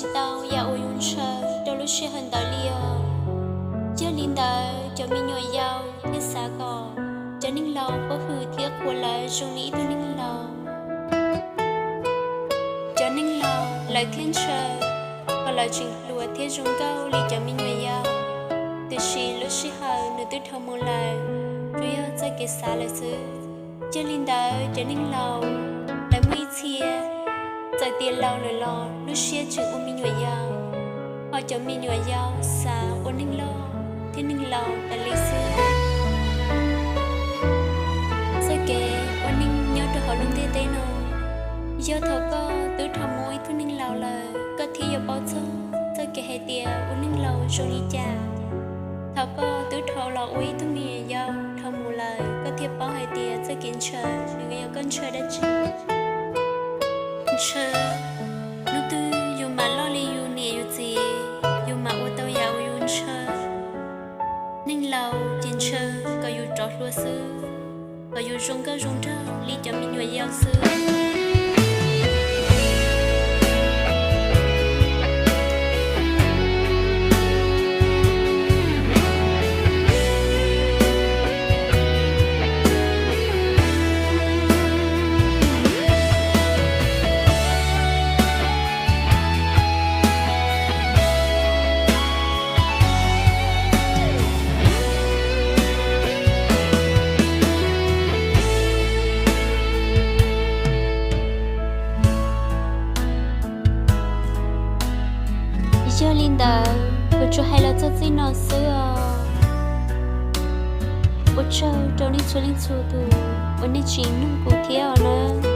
tsis tau yam uas yus ntshaw rau lub sij hawm ntawd li os. Yog li ntawd cov me nyuam yaus thiaj xav kom cov neeg laus paub hwm thiab qhuas lawv zoo li ib tug neeg laus. Cov neeg laus lawv thiaj ntshaw kom lawv tseem hluas thiab zoo nkauj li cov me nyuam yaus. Tiam sis lub sij hawm nws twb dhau mus lawm, tsuas yog txoj kev xav lawm xwb. Yog li ntawd cov neeg laus lawv muaj ib txhia txawm tias laus lawm los lub siab tseem ua me nyuam yaus, ho cov me nyuam yaus xav ua neeg loj thiab neeg laus tas li xwb. Txoj kev ua neeg nyob rau hauv lub ntiaj teb no, yog thaum koj twb dhau mus ib tug neeg laus lawm koj thiaj yuav paub txog txoj kev hais tias ua neeg laus zoo li cas. Thaum koj twb dhau los ua ib tug me nyuam yaus dhau mus lawm koj thiaj paub hais tias txoj kev ntshaw nws yog koj ntshaw dab tsi. Ntshaw, hnub twg yus mam loj li yus niam yus txiv, yus mam ua tau yam uas yus ntshaw. Neeg laus ces ntshaw kom yus rov hluas xwb, kom yus zoo nkauj zoo nraug li cov me nyuam yaus xwb. Yog li ntawd kuv tsuas hais los txog txij no xwb os. Ua tsaug rau nej txhua leej txhua tus uas nej tseem mloog kuv thiab os na.